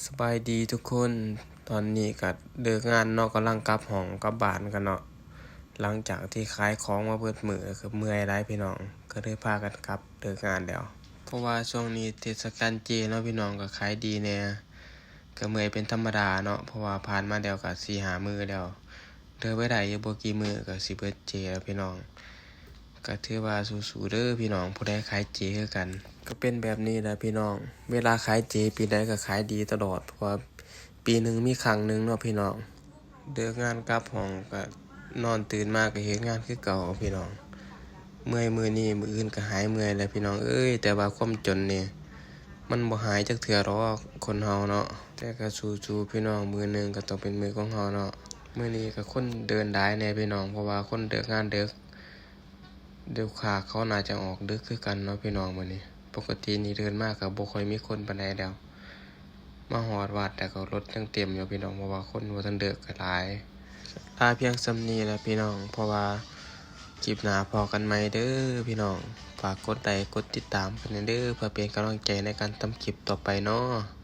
ສະບາຍດີທຸກຄົນ ຕອນນີ້ກໍເລີກງານເນາະ ກຳລັງກັບຫ້ອງກັບບ້ານກັນເນາະ. ຫຼັງຈາກທີ່ຂາຍຂອງມາເບິດມື້ ກໍເມື່ອຍຫຼາຍພີ່ນ້ອງ ກໍເລີຍພາກັນກັບເລີກງານແລ້ວ. ເພາະວ່າຊ່ວງນີ້ເທດສະການເຈເນາະພີ່ນ້ອງ ກໍຂາຍດີແດ່ ກໍເມື່ອຍເປັນທຳມະດາເນາະ ເພາະວ່າຜ່ານມາແລ້ວກໍສີ່ຫ້າມື້ແລ້ວ ເຫຼືອໄວ້ໄດ້ຢູ່ບໍ່ກີ່ມື້ກໍຊິເບິດເຈແລ້ວພີ່ນ້ອງ. ກໍຖືວ່າສູ້ໆເດີພີ່ນ້ອງ ຜູ້ໃດຂາຍເຈຄືກັນ ກໍເປັນແບບນີ້ແຫຼະພີ່ນ້ອງ ເວລາຂາຍເຈປີໃດກໍຂາຍດີຕະຫຼອດ ເພາະວ່າປີໜຶ່ງມີຄັ້ງໜຶ່ງເນາະພີ່ນ້ອງ. ເລີກງານກັບຫ້ອງກໍນອນ ຕື່ນມາກໍເຮັດງານຄືເກົ່າພີ່ນ້ອງ. ເມື່ອຍມື້ນີ້ ມື້ອື່ນກໍຫາຍເມື່ອຍແລ້ວພີ່ນ້ອງເອີຍ. ແຕ່ວ່າຄວາມຈົນນີ້ ມັນບໍ່ຫາຍຈັກເທື່ອດອກຄົນເຮົາເນາະ ແຕ່ກໍສູ້ໆພີ່ນ້ອງ ມື້ໜຶ່ງກໍຕ້ອງເປັນມື້ຂອງເຮົາເນາະ. ມື້ນີ້ກໍຄົນເດີນຫຼາຍແດ່ພີ່ນ້ອງ ເພາະວ່າຄົນເລີກງານເດິກ ລູກຄ້າເຂົາໜ້າຈະອອກດຶກຄືກັນເນາະພີ່ນ້ອງມື້ນີ້. ປົກກະຕິນີ້ເດີນມາກໍບໍ່ຄ່ອຍມີຄົນປານໃດແລ້ວ ມາຮອດວັດແລ້ວກໍລົດຍັງເຕັມຢູ່ພີ່ນ້ອງ ເພາະວ່າຄົນບໍ່ທັນເລີກກໍຫຼາຍ. ລາພຽງສ່ຳນີ້ແຫຼະພີ່ນ້ອງ ເພາະວ່າຄລິບໜ້າພໍ້ກັນໃໝ່ເດີພີ່ນ້ອງ. ຝາກກົດໄລກົດຕິດຕາມກັນແດ່ເດີ ເພື່ອເປັນກຳລັງໃຈໃນການທຳຄລິບຕໍ່ໄປເນາະ.